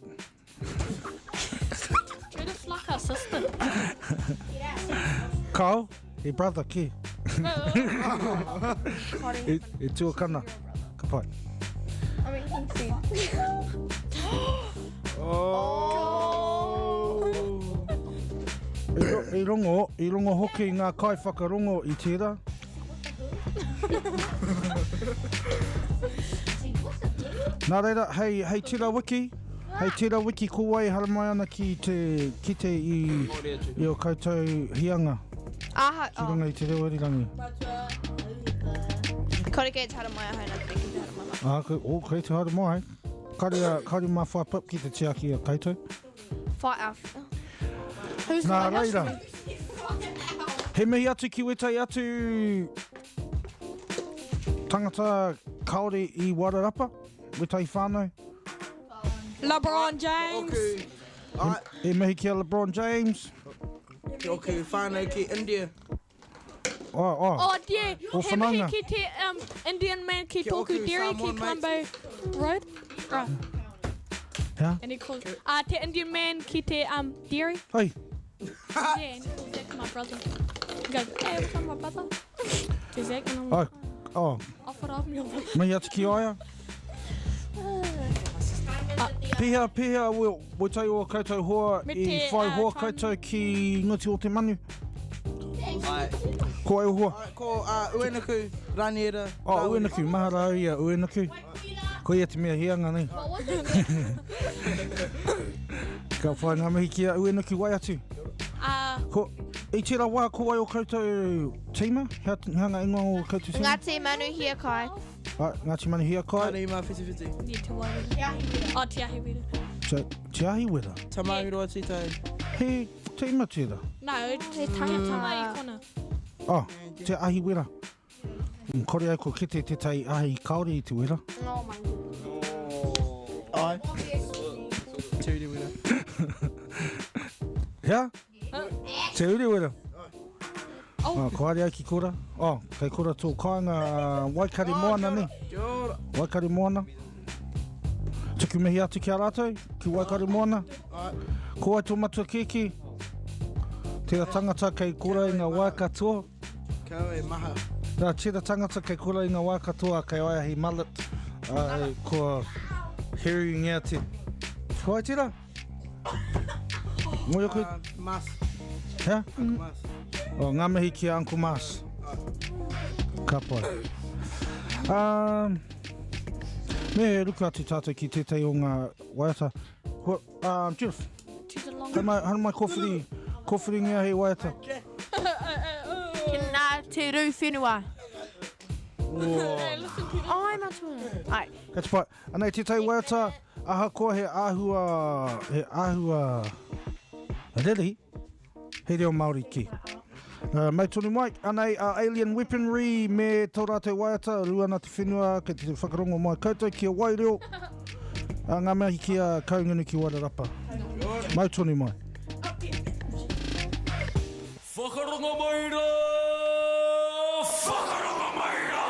[SPEAKER 8] Judith like our sister.
[SPEAKER 4] Kao, he brother ki. E, e tuakana. Ka pai.
[SPEAKER 2] I mean, you can see.
[SPEAKER 6] Oh.
[SPEAKER 4] I, ro- i rongo, i rongo hoki ngā kai whakarongo i tērā. Nā reira, hei, hei tērā wiki, hei tērā wiki ko wai haramai ana ki te, ki te i, i o koutou hianga
[SPEAKER 2] Aha,
[SPEAKER 4] ki runga i te reo irirangi.
[SPEAKER 2] Kore kei te haramai ahau nā te ki te haramai.
[SPEAKER 4] Ah, ko, oh, kei te haere mai. Kare, a, kare mā whai pip ki te tiaki a koutou.
[SPEAKER 2] Whai af.
[SPEAKER 8] Who's
[SPEAKER 4] Nā
[SPEAKER 8] the
[SPEAKER 4] reira. He mihi atu ki wētahi atu tangata kāore i Wairarapa, wētahi whānau.
[SPEAKER 8] LeBron James.
[SPEAKER 6] Oku, ai,
[SPEAKER 4] He mihi ki a LeBron James.
[SPEAKER 6] ki oku whānau ki India.
[SPEAKER 4] Oh, oh.
[SPEAKER 8] Oh dear,
[SPEAKER 4] O
[SPEAKER 8] he mihi
[SPEAKER 4] whanaunga.
[SPEAKER 8] ki te Indian man ki
[SPEAKER 6] Ki
[SPEAKER 8] tōku
[SPEAKER 6] oku
[SPEAKER 8] dairy ki
[SPEAKER 6] Samoan
[SPEAKER 8] Colombo Road. Ah.
[SPEAKER 4] Yeah?
[SPEAKER 8] And he calls, te Indian man ki te dairy.
[SPEAKER 4] Hey,
[SPEAKER 8] Yeah, and he calls Zach my brother. He goes, hey, what's up, my brother? Te Zach, and I'm
[SPEAKER 4] oh,
[SPEAKER 8] like,
[SPEAKER 4] oh,
[SPEAKER 8] I thought I'm your brother.
[SPEAKER 4] mihi atu ki aia. Pihea, pihea, we, we tau o koutou hoa
[SPEAKER 8] Me
[SPEAKER 4] i
[SPEAKER 8] te,
[SPEAKER 4] whai hoa
[SPEAKER 8] try-
[SPEAKER 4] koutou ki nguti o te manu.
[SPEAKER 7] Ai.
[SPEAKER 4] Ko au hoa.
[SPEAKER 6] Ai, ko Uenuku, Raniera.
[SPEAKER 4] Oh,
[SPEAKER 6] Rāwiri.
[SPEAKER 4] Uenuku, mahara au ia, Uenuku. Ko ia te mea hianga nei. Ka whai ngā mihi ki a Uenuku wai atu. Ko, i tērā wā, ko wai o koutou tīma? Hea, hea ngā ingoa o koutou tīma?
[SPEAKER 2] Ngāti Manu Hiakai.
[SPEAKER 4] Ai, Ngāti Manu Hiakai.
[SPEAKER 6] Tāne mā whitiwhiti.
[SPEAKER 8] Yeah, te Waiwera. Oh, Te Ahiwera.
[SPEAKER 4] So, Te Ahiwera.
[SPEAKER 6] Tamahuroa Tītai.
[SPEAKER 4] He tīma tērā.
[SPEAKER 8] No, he tama i kona.
[SPEAKER 4] Oh, Te Ahiwera. Kore au ko kite tētahi ahi kaore i te wera.
[SPEAKER 2] Oh my god.
[SPEAKER 6] Ai. Te Urewera.
[SPEAKER 4] Hea? Te Urewera. Oh. Ko haere au ki kora. Oh, kei kora tō kāinga Waikari Moana ne.
[SPEAKER 6] Kia ora.
[SPEAKER 4] Waikari Moana. Tuku mihi atu ki a rātou, ki Waikari Moana.
[SPEAKER 6] Ai.
[SPEAKER 4] Ko wai tō matua kēkē? Tērā tangata kei kora i ngā wā katoa.
[SPEAKER 6] Kau e maha.
[SPEAKER 4] Nā, tērā tangata kei kora i ngā wā katoa kei aia he mullet. Kua heringia te... Ko wai tērā? Moio koe?
[SPEAKER 6] Mas.
[SPEAKER 4] Hea?
[SPEAKER 6] Uncle Mas.
[SPEAKER 4] Oh, ngā mihi ki a Uncle Mas. Ka pai. Um, me he ruku atu tātou ki tētahi o ngā waiata. Hua, um, Judith, haere mai, haere mai kōwhiri, kōwhiringia hei waiata.
[SPEAKER 3] Ki nā te rū whenua. Ai, matua. Ai.
[SPEAKER 4] Ka te pai. Anei tētahi waiata, ahakoa he āhua, he āhua reri, he reo Māori ki. Uh, mau tonu mai, anei a Alien Weaponry me tō rātou waiata, Ruana te whenua, kei te whakarongo mai koutou ki a Waireo. Uh, ngā mihi ki a Kaungunu ki Wairarapa. Mau tonu mai.
[SPEAKER 9] Whakarongo mai rā! Whakarongo mai rā!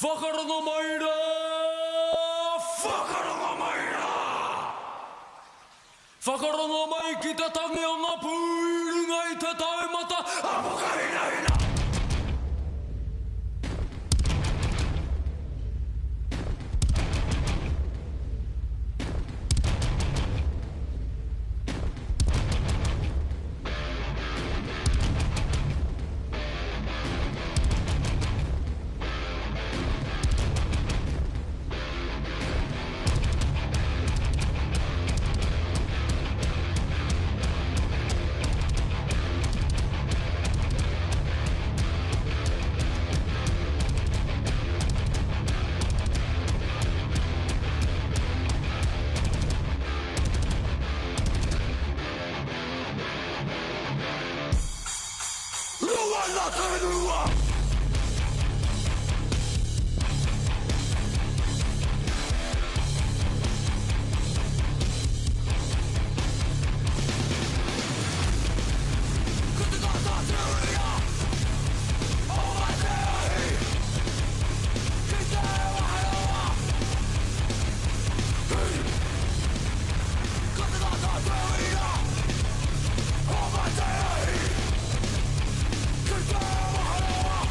[SPEAKER 9] Whakarongo mai rā! Whakarongo mai rā! Whakarongo mai ki te tangi o ngā pū i runga i te taumata a Pukahinahina! Rua te whenua! Ko te tata tūria o te ahi Ki te waharoa Hei! Ko te tata tūria o te ahi Ki te waharoa.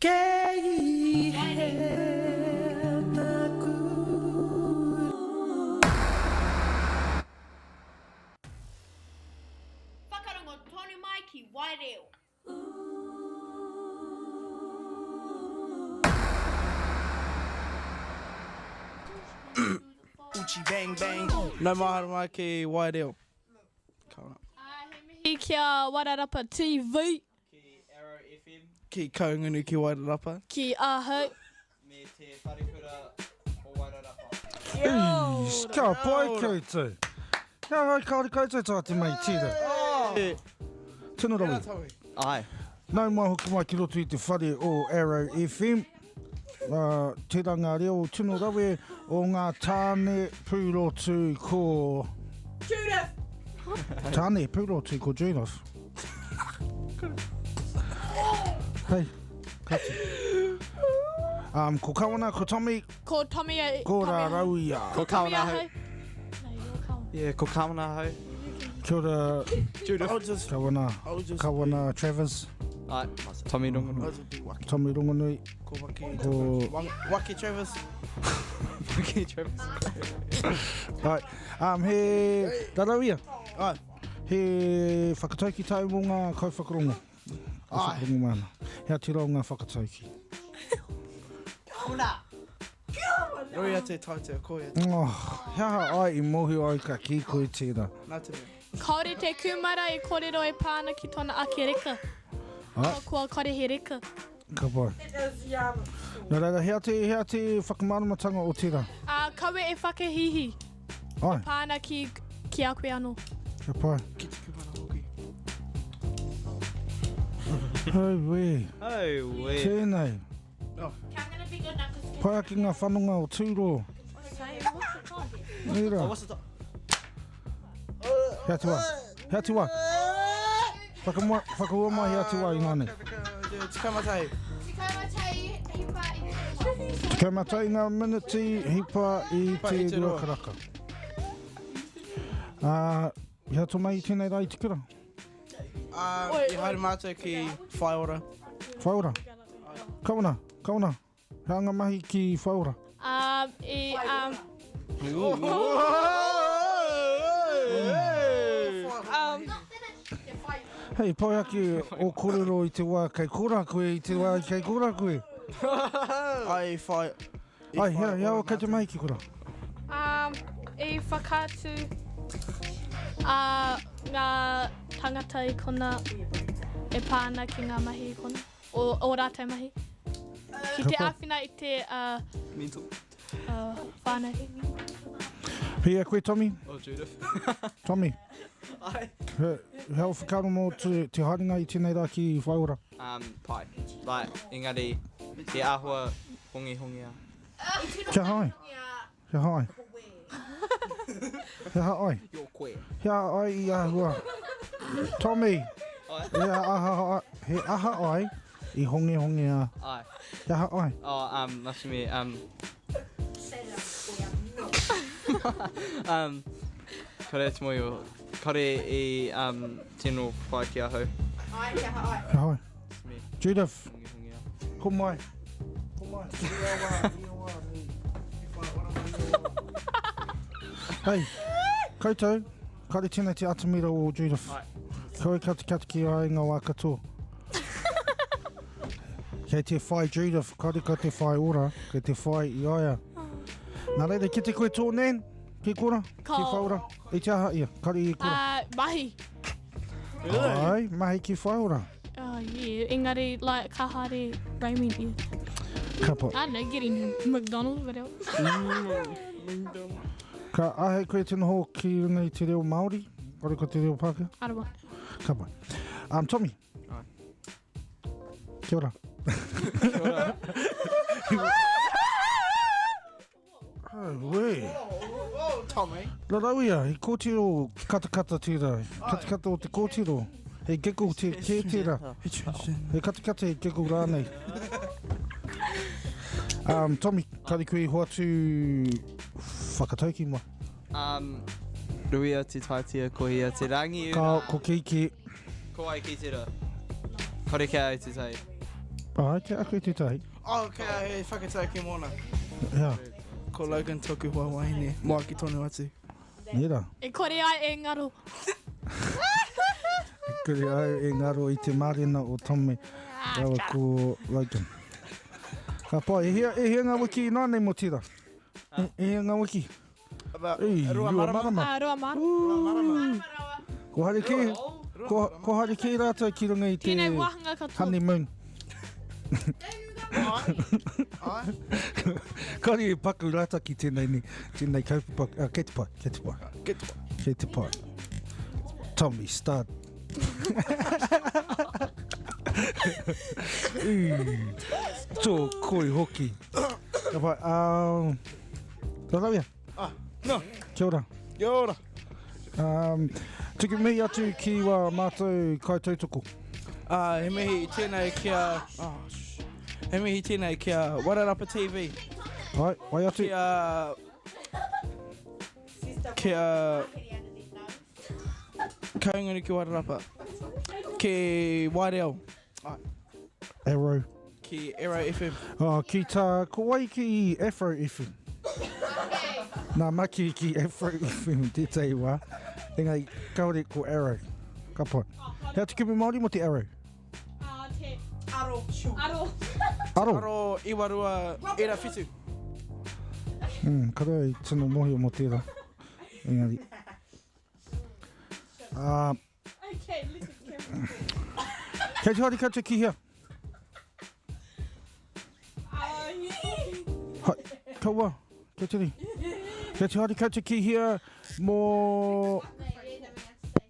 [SPEAKER 6] Kei hea taku
[SPEAKER 3] Whakarongo tonu mai ki Waireo.
[SPEAKER 6] Uchi bang bang. Nau mai haere mai ki Waireo.
[SPEAKER 8] He mihi ki a Wairarapa TV.
[SPEAKER 7] Ki Arrow FM.
[SPEAKER 6] Ki Kaungunu ki Wairarapa.
[SPEAKER 8] Ki ahau.
[SPEAKER 7] Me te wharekura o Wairarapa.
[SPEAKER 4] Eis, kia pai koutou. Kia pai kaore koutou tā te mei tira. Tino rawe.
[SPEAKER 7] Ai.
[SPEAKER 4] Nau mai hoki mai ki roto i te whare o Arrow FM. Uh, tērā ngā reo tino rawe o ngā tāne pūrotu ko...
[SPEAKER 3] Judith!
[SPEAKER 4] Tāne pūrotu ko Judith. Hei, kati. Um, ko Kawana, ko Tommy,
[SPEAKER 8] Ko Tommy e...
[SPEAKER 4] ko Rarauia.
[SPEAKER 7] Ko
[SPEAKER 8] Tommy
[SPEAKER 7] Kawana
[SPEAKER 8] ahau.
[SPEAKER 7] ahau. Yeah, ko Kawana ahau.
[SPEAKER 4] Kia ora,
[SPEAKER 7] Judith.
[SPEAKER 6] I'll just,
[SPEAKER 4] Kawana,
[SPEAKER 6] I'll just,
[SPEAKER 4] Kawana Travers,
[SPEAKER 7] Ai, Tommy Rongonui.
[SPEAKER 6] I'll just be Waki.
[SPEAKER 4] Tommy Rongonui,
[SPEAKER 6] Ko Waki.
[SPEAKER 4] ko...
[SPEAKER 6] Waki Travis.
[SPEAKER 7] Waki Travis.
[SPEAKER 4] Right. Um, he Rarauia.
[SPEAKER 6] Ai.
[SPEAKER 4] He whakatauki tau mō ngā kaiwhakarongo.
[SPEAKER 6] Ai.
[SPEAKER 4] Whakarongo mana. He atira o ngā whakatauki.
[SPEAKER 6] Roia te taitea, koia.
[SPEAKER 4] Oh, he aha ai i mōhio ai ka ki koe tērā.
[SPEAKER 6] Nā te mea.
[SPEAKER 8] Kāore te kūmara e kōrero e pā ana ki tōna ake reka.
[SPEAKER 4] Ai.
[SPEAKER 8] Kua kore he reka.
[SPEAKER 4] Ka pai. Nā reira, he ate, he ate whakamāramatanga o tērā.
[SPEAKER 8] Ā, kawe e whakahihi.
[SPEAKER 4] Ai.
[SPEAKER 8] Pā ana ki, ki a koe anō.
[SPEAKER 4] Ka pai.
[SPEAKER 6] Ki te kūmara hoki.
[SPEAKER 4] Hei wē.
[SPEAKER 7] Oh, wē.
[SPEAKER 4] Tēnei. Pai ake ngā whanonga o Tūro. Nērā.
[SPEAKER 7] What's the
[SPEAKER 4] He atu wā. He atu wā. Whakamua, whakaua mai he atu wā i ngā nei.
[SPEAKER 6] Tekau matai.
[SPEAKER 4] Tekau matai ngā miniti hipa i
[SPEAKER 6] Hipa
[SPEAKER 4] te
[SPEAKER 6] i te
[SPEAKER 4] rua
[SPEAKER 6] rua.
[SPEAKER 4] karaka. Ā, he atu mai i tēnei rā i te kura?
[SPEAKER 6] I haere mātou ki Whaiora.
[SPEAKER 4] Whaiora. Kawana, kawana. He anga mahi ki Whaiora.
[SPEAKER 8] Um, i, um, um,
[SPEAKER 4] Hei, pai ake o kōrero i te wā kei kora koe, i te wā kei kora koe.
[SPEAKER 6] Ai whai...
[SPEAKER 4] Ai, hea, hea o kei te mahi ki kora.
[SPEAKER 8] um, i whakaatu uh, ngā tangata i kona e pā ana ki ngā mahi i kona, o, o rātou mahi. Ki te
[SPEAKER 4] Ka pai.
[SPEAKER 8] āwhina i te uh,
[SPEAKER 7] Mental.
[SPEAKER 8] whānau.
[SPEAKER 4] Pia koe, Tommy?
[SPEAKER 7] Oh, Judith.
[SPEAKER 4] Tommy,
[SPEAKER 7] Ai.
[SPEAKER 4] he, he o whakaaro mō te, te haerenga i tēnei rā ki Whaiora.
[SPEAKER 7] Pai. Like, engari, he āhua hongi hongi a.
[SPEAKER 4] Kia hai. Kia hai. He aha ai.
[SPEAKER 7] Yo koe.
[SPEAKER 4] He aha ai i āhua. Tommy,
[SPEAKER 7] Ai.
[SPEAKER 4] he aha, he aha ai i hongi hongi a.
[SPEAKER 7] Ai.
[SPEAKER 4] He aha ai.
[SPEAKER 7] Oh, nice to meet um, kore te moio, kore i, tino pai ki ahau.
[SPEAKER 4] He aha ai.
[SPEAKER 7] Me.
[SPEAKER 4] Judith,
[SPEAKER 7] Hongi hongi a.
[SPEAKER 4] ko mai. Ko mai. Hei, koutou, kare tēnei te atamira o Judith. Kawe katikati ki ai ngā wā katoa. Kei te whai Judith, kare ka te whai ora, kei te whai i aia. Nā reira, ki te koe tō nen, ki kora, ki
[SPEAKER 8] Ka-
[SPEAKER 4] whaora, i te aha ia, kare i kora.
[SPEAKER 8] Mahi.
[SPEAKER 4] Ai, mahi ki whaora.
[SPEAKER 8] Oh, yeah. Engari, like, ka haere Raymond ia.
[SPEAKER 4] Ka pai.
[SPEAKER 8] I don't know, getting McDonald's, whatever.
[SPEAKER 4] Ka ahei koe te noho ki runga i te reo Māori, kare ko te reo Pākehā.
[SPEAKER 8] I don't want.
[SPEAKER 4] Ka pai. Tommy.
[SPEAKER 7] Ai.
[SPEAKER 4] Kia ora.
[SPEAKER 7] Kia ora.
[SPEAKER 4] Oh, wē.
[SPEAKER 6] Tommy.
[SPEAKER 4] Rarauia, he kōtiro katakata tērā. Katakata o te kōtiro. He giggle te kē tērā. He katakata he giggle rānei. Tommy, kare koe i hoatu whakatauki mai.
[SPEAKER 7] Ruia te taitia ko hia te rangi
[SPEAKER 4] Ka, ko kiki.
[SPEAKER 7] Ko ai ki tērā. Kore kia au te tai.
[SPEAKER 4] Ai, kia aku tētahi.
[SPEAKER 6] Oh, okay, he whakatau ki mōna.
[SPEAKER 4] Ia.
[SPEAKER 6] Ko Logan toku hoa wahine, moaki tonu atu.
[SPEAKER 4] Nē rā.
[SPEAKER 8] E kore ai e ngaro.
[SPEAKER 4] E kore ai e ngaro i te mārena o Tommy rāua ko Logan. Ka pai, e hia, e hia ngā wiki inānei mō tērā? E, e hia ngā wiki?
[SPEAKER 6] About
[SPEAKER 4] Ei,
[SPEAKER 6] rua marama.
[SPEAKER 8] Ah, 2 marama.
[SPEAKER 4] Ko haere kē, ko haere kē rātou ki runga i te
[SPEAKER 8] Tēnei wāhanga katoa.
[SPEAKER 4] honeymoon. Kāore e paku rata ki tēnei, ni, tēnei kaupapa. Ah, kei te pai, kei te pai.
[SPEAKER 6] Kei te pai.
[SPEAKER 4] Kei te pai. Tommy Stud. Ī, tō koi hoki. Ka pai, Rarawia.
[SPEAKER 6] Ah, no.
[SPEAKER 4] Kia ora.
[SPEAKER 6] Kia ora.
[SPEAKER 4] Tuku mihi atu ki wā mātou kaitautoko.
[SPEAKER 6] Ah, he mihi tēnei ki a... Oh, sh. He mihi tēnei ki a Wairarapa TV.
[SPEAKER 4] Ai, wai atu.
[SPEAKER 6] Ki a... Ki a... Kahungunu ki Wairarapa. Ki Waireo. Ai.
[SPEAKER 4] Arrow.
[SPEAKER 6] Ki Arrow FM.
[SPEAKER 4] Oh, ki tā, ko wai ki Afro FM? Nā Maki ki Afro FM tētahi wā. Engari, kāore ko Arrow. Ka pai. He atu kupu Māori mō te Arrow?
[SPEAKER 8] Te aro. Aro.
[SPEAKER 4] Aro.
[SPEAKER 6] Aro iwa rua era whitu.
[SPEAKER 4] Kāore i tino mōhio mō tērā. Engari.
[SPEAKER 8] Okay, listen carefully.
[SPEAKER 4] Kei te haere koutou ki hea? Hai, kaua, kia tiri. Kei te haere koutou ki hea mō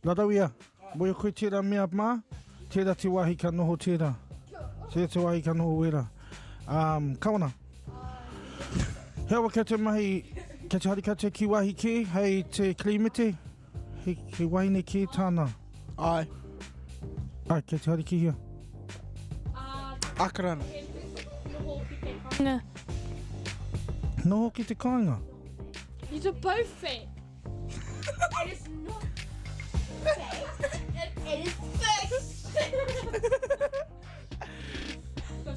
[SPEAKER 4] Rarawia, mō koe tērā mea mā, tērā te wāhi ka noho tērā. Tērā te wāhi ka noho wērā. Kawana. He awa koutou mahi, kei te haere koutou ki wāhi kē, hei te Kirīmete? He wahine kē tāna.
[SPEAKER 6] Ai.
[SPEAKER 4] Ai, kei te haere ki hea?
[SPEAKER 6] Akarana.
[SPEAKER 8] Kāinga.
[SPEAKER 4] Noho ki te kāinga.
[SPEAKER 8] He's a both fat.
[SPEAKER 2] It is not fat. It is fixed.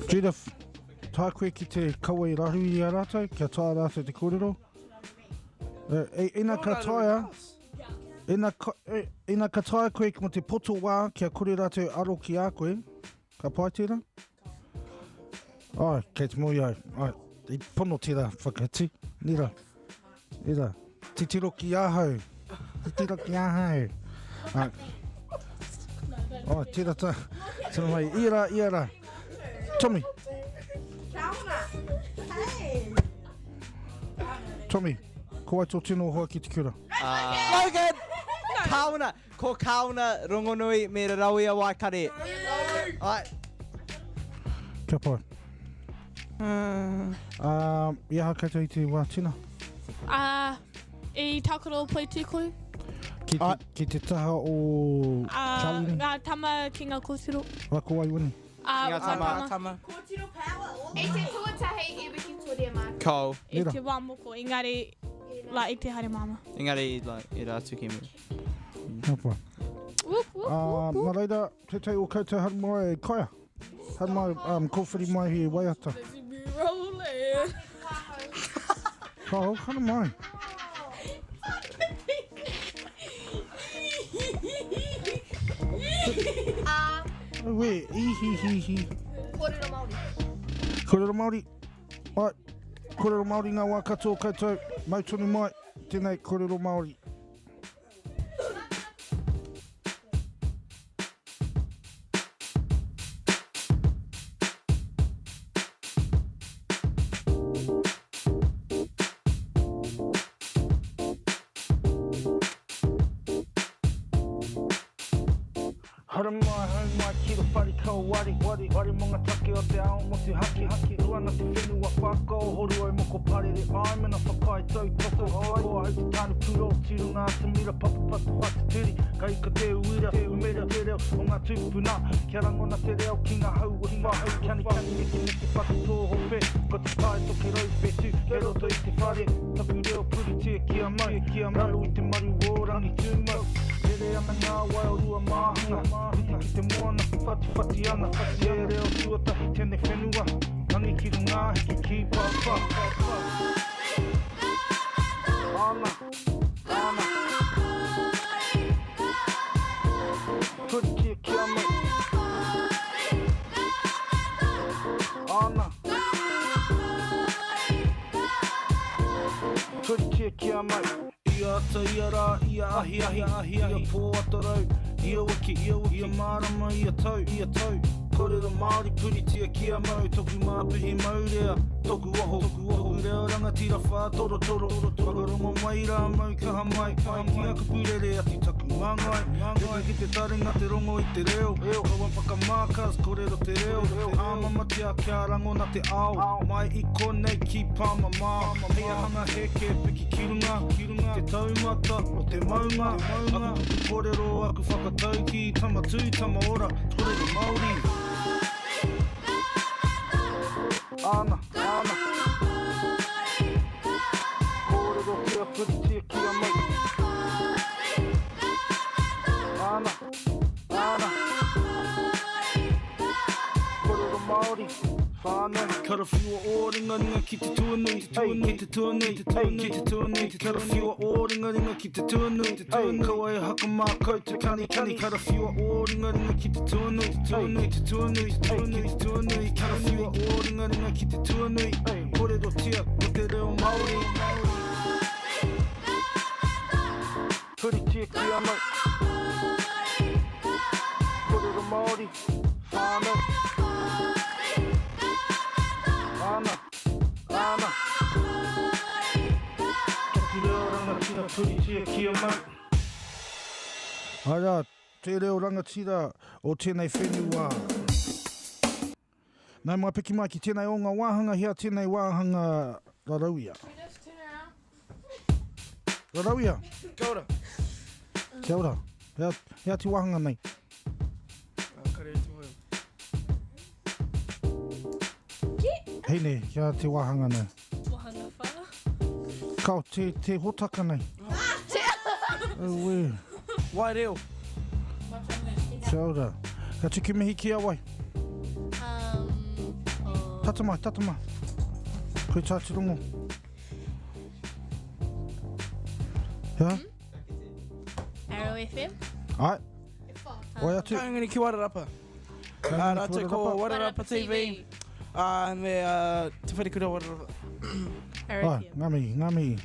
[SPEAKER 4] Judith, tae koe ki te kawa i rahui i a rātou, kia taea rātou te kōrero. E, ina ka taea, ina ka, e, ina ka taea koe mō te poto wā kia kore rātou aro ki a koe, ka pai tērā? Ai, kei te mōhio au. Ai, i pono tērā whakati. Nira, nira, titiro ki ahau. Titiro ki ahau. Ai, ai tērā tā, tēnā mai, ia rā, ia rā. Tommy. Tommy, ko wai tō tino hoa ki te kura?
[SPEAKER 7] Logan! Kawana! Ko Kawana Rongonui me Rarawia Waikare. Ai.
[SPEAKER 4] Kia pai. I aha koutou i te wā tina?
[SPEAKER 8] I tākaro poitūkohu.
[SPEAKER 4] Ki te, ki te taha o Charlie?
[SPEAKER 8] Ngā tama ki ngā kōtiro.
[SPEAKER 4] Wa ko wai wini?
[SPEAKER 8] Ngā tama.
[SPEAKER 2] Kōtiro power. I te tuatahi i wikitoria mātou.
[SPEAKER 7] Cole.
[SPEAKER 8] I te wā moko, engari, like, i te haere māmā.
[SPEAKER 7] Engari, like, e rā atu ki muri.
[SPEAKER 4] Ka pai. Nā reira, tētahi o koutou haere mai kaia. Haere mai, kōwhiri mai he waiata. Ka hou, haere mai. Auē, i hi hi hi.
[SPEAKER 2] Kōrero Māori.
[SPEAKER 4] Kōrero Māori. Ai, kōrero Māori ngā wā katoa koutou. Mau tonu mai, tēnei kōrero Māori. Haramai, hau mai ki te whare kauari, wari, wari mo nga take o te ao motuhake, hake, rua na te whenua whakaohoru au moko parere ai mena whakaae tautoko ai, ko ahau te tāne puro tirunga atamira papapata whatitiri, ka ika te uira, te umera te reo o nga tupuna, kia rangona te reo ki nga hau o whahau, kanikani neke neke whakatōhope, ko te tae tokerau whetū, kei roto i te whare, taku reo puritia kia mau, kia mau, raro i te maru o Rangitūmau. Rere ana ngā wai o Ruamāhanga, rite ki te moana, whatiwhati ana Te reo tuatahi tēnei whenua Rangi ki runga hiki ki papa Ana, ana Puritia kia mau Ana Puritia kia mau Ia ata, ia rā, ia ahiahi, ia pō atarau, ia wiki, ia wiki, ia marama, ia tau, ia tau. Kōrero Māori puritia kia mau, toku māpihi maurea, toku oho, toku oho, reo rangatira whātorotoro, whakarongo mai rā mau kaha mai, mai ki aku pūrere atu taku māngai, reka ki te taringa te rongo i te reo, kaua whakamā cuz kōrero te reo, āmamatia kia rangona te ao, mai i konei ki pāmamao, hei hanga hēke piki ki runga, ki runga, te taumata o te maunga, aku kupu kōrero, aku whakataukī, tama tū, tama ora, kōrero Māori. Ana, ana. Kōrero kia puritia kia mau. Ana, ana. Kōrero Māori, whānau. Karawhiua ō ringaringa ki te tuanui, te tuanui, te tuanui, te tuanui, ki te tuanui, te karawhiua ō ringaringa ki te tuanui, te tuanui, kaua e hakamā koutou kanikani, karawhiua ō ringaringa ki te tuanui, te tuanui, te tuanui, te tuanui, te tuanui, karawhiua ō ringaringa ki te tuanui, kōrerotia ko te reo Māori. Puritia kia mau. Kōrero Māori, whānau. Ana, ana. Taku reo rangatira puritia kia mau. Arā, te reo rangatira o tēnei whenua. Nau mai piki mai ki tēnei o ngā wāhanga, hea tēnei wāhanga rarauia. Rarauia.
[SPEAKER 6] Kia ora.
[SPEAKER 4] Kia ora. Hea, hea te wāhanga nei?
[SPEAKER 6] Kare te moe.
[SPEAKER 4] Hine, hea te wāhanga nei?
[SPEAKER 8] Wāhanga whā.
[SPEAKER 4] Kao, te, te hotaka nei. Auē.
[SPEAKER 6] Wai reo.
[SPEAKER 4] Kia ora. Ka tuku mihi ki a wai? Tata mai, tata mai. Koe tā te rongo. Hea?
[SPEAKER 5] Arrow FM.
[SPEAKER 4] Ai. Wai atu.
[SPEAKER 6] Kaungani ki Wairarapa.
[SPEAKER 4] Kaungani ki
[SPEAKER 6] Rātou ko
[SPEAKER 4] Wairarapa.
[SPEAKER 6] Wairarapa TV. Me Te Wharekura Wairarapa.
[SPEAKER 5] Arrow
[SPEAKER 4] Ai,
[SPEAKER 5] FM.
[SPEAKER 4] ngā mihi, ngā mihi.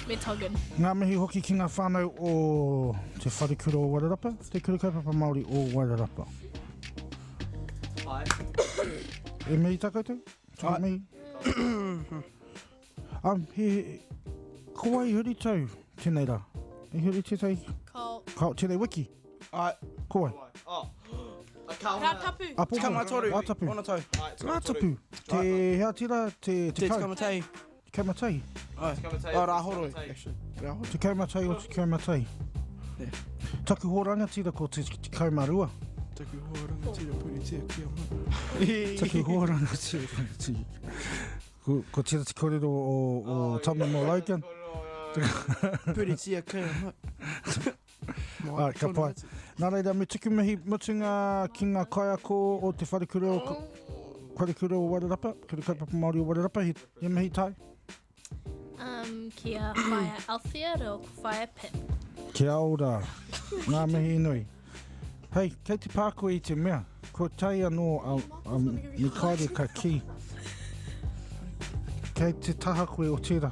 [SPEAKER 5] Me Tongan.
[SPEAKER 4] Ngā mihi hoki ki ngā whānau o Te Wharekura o Wairarapa, Te Kura Kaupapa Māori o Wairarapa.
[SPEAKER 7] Ai.
[SPEAKER 4] E mihi tā koutou? Tuku mihi? He, ko wai i huri tau tēnei rā? I huri tētahi?
[SPEAKER 8] Ko.
[SPEAKER 4] Ko, tēnei wiki?
[SPEAKER 6] Ai.
[SPEAKER 4] Ko wai?
[SPEAKER 7] Oh.
[SPEAKER 8] Rātapu.
[SPEAKER 4] Apopo.
[SPEAKER 6] 13.
[SPEAKER 4] Rātapu.
[SPEAKER 6] Ona tau.
[SPEAKER 4] Rātapu. Te hea tira, te
[SPEAKER 6] Te
[SPEAKER 4] tekau.
[SPEAKER 6] 11.
[SPEAKER 4] Tekau matai.
[SPEAKER 6] Ai. Oh, Rāhoroi, actually. Rāhoroi.
[SPEAKER 4] Tekau matai o tekau matai.
[SPEAKER 6] Yeah.
[SPEAKER 4] Taku hoa rangatira ko te 12.
[SPEAKER 6] Taku hoa rangatira puritia kia mai.
[SPEAKER 4] Taku hoa rangatira puritia. Ko, ko tira te kōrero o, o Tama Logan.
[SPEAKER 6] Puritia kia mai.
[SPEAKER 4] Ai, ka pai. Nā reira, me tuku mihi mutunga ki ngā kaiako o te Wharekura o, Wharekura o Wairarapa, Kura Kaupapa Māori o Wairarapa, he, he mihi tai.
[SPEAKER 5] Kia whaia Althea reo ko whaia Pip.
[SPEAKER 4] Kia ora. Ngā mihi nui. Hei, kei te pā koe i te mea. Ko tai anō a, a Mikaere ka kī. Kei te taha koe o tērā.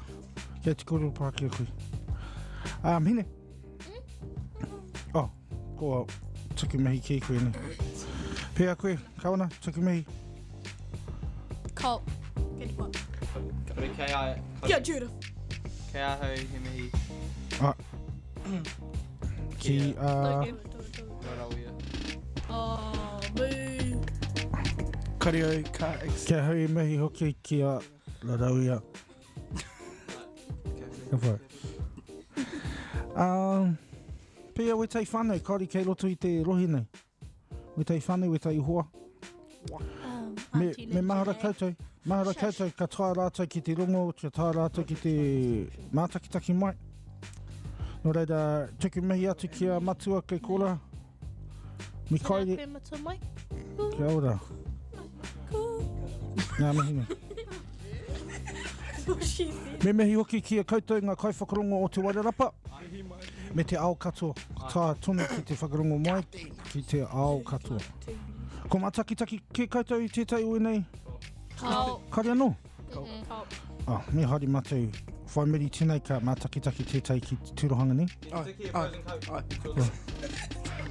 [SPEAKER 4] Kei te kōrero Pākehā koe. Hine. Oh, ko tuku mihi ki koe nei. Pēhea koe, Kawana, tuku mihi.
[SPEAKER 8] Ko. Kei te pai.
[SPEAKER 7] Kore kei a...
[SPEAKER 8] Kia Judith.
[SPEAKER 7] Kei ahau he mihi.
[SPEAKER 4] Ah. Ki a...
[SPEAKER 8] Logan.
[SPEAKER 7] Rarauia.
[SPEAKER 8] Oh, boo.
[SPEAKER 6] Kario ka ex.
[SPEAKER 4] Kia hau i mihi hoki ki a Rarauia. Ka pai. Pēhea wētahi whānau, kāore kei roto i te rohe nei? Wētahi whānau, wētahi hoa? Me, me mahara koutou, mahara koutou, ka taea rātou ki te rongo, ka taea rātou ki te mātakitaki mai. Nō reira, tuku mihi atu ki a Matua kei kora. Mikaere.
[SPEAKER 5] Tēnā koe Matua Mike.
[SPEAKER 4] Kia ora. Ngā mihi nui. Me mihi hoki ki a koutou ngā kaiwhakarongo o Te Wairarapa me te ao katoa. Taea tonu ki te whakarongo mai ki te ao katoa. Ko mātakitaki kē koutou i tētahi o ēnei?
[SPEAKER 8] Kao.
[SPEAKER 4] Kare anō?
[SPEAKER 8] Kao.
[SPEAKER 4] Oh, me haere mātou whai muri tēnei ka mātakitaki tētahi ki te tirohanga nei.
[SPEAKER 6] Ai, ai, ai.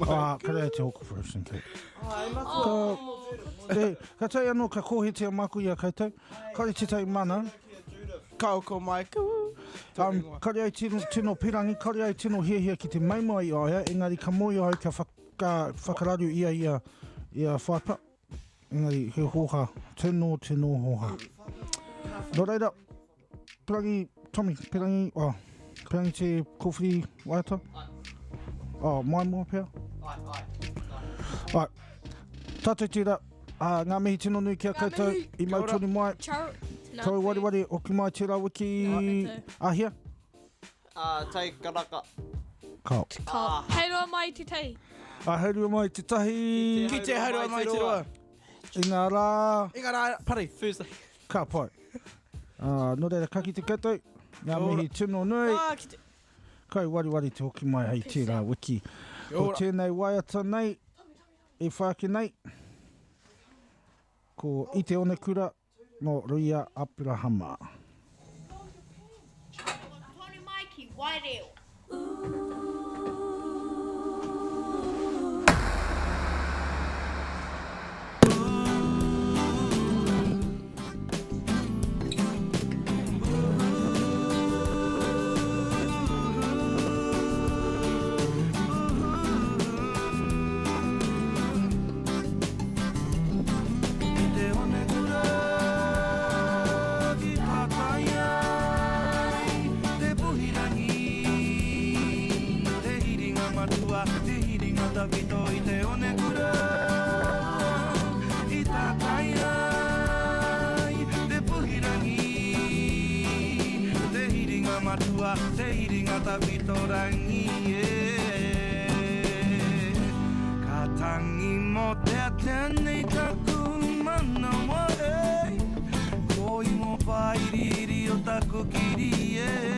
[SPEAKER 4] Ah, kare ai te hoko frozen cake. Ka, e, ka tae anō ka kōhetia māku i a koutou. Kare tētahi mana.
[SPEAKER 6] Kao ko Michael.
[SPEAKER 4] Um, kare ai tino, tino pirangi, kare ai tino hiahia ki te maimoa i a ia, engari ka moe ahau kia whaka, whakararu ia i a, i a Whaipa. Engari, he hōhā, tino, tino hōhā. Nō reira, pirangi, Tommy, pirangi, oh, pirangi te kōwhiri waiata? Oh, maimoa pea? Ai, tātou tērā, uh, ngā mihi tino nui ki a koutou i mau tonu mai.
[SPEAKER 8] Ciao.
[SPEAKER 4] Kau wareware, hoki mai tērā wiki. Ahia?
[SPEAKER 7] Tai karaka.
[SPEAKER 4] Kao.
[SPEAKER 8] Kao. Hei roa mai te tahi.
[SPEAKER 4] A hei roa mai te tahi.
[SPEAKER 6] Ki te hei roa mai te roa.
[SPEAKER 4] I ngā rā.
[SPEAKER 6] I ngā rā, pari. Thursday.
[SPEAKER 4] Ka pai. Nō reira, ka kite koutou. Ngā mihi tino nui.
[SPEAKER 6] Ka kite.
[SPEAKER 4] Kai wareware te hoki mai hei tērā wiki. Ko tēnei waiata nei, e whai ake nei, ko I te Onekura nō Ruia Aperahama.
[SPEAKER 3] Tonu mai ki Waireo.
[SPEAKER 1] I te onekura ki tātai ai Te puhirangi, te hiringa matua, te hiringa tawhito i te onekura I tātai ai te puhirangi, te hiringa matua, te hiringa tawhito rangi e. Ka tangi mō te tēnei taku manawa e Ko i mō whāiriiri o taku kiri e.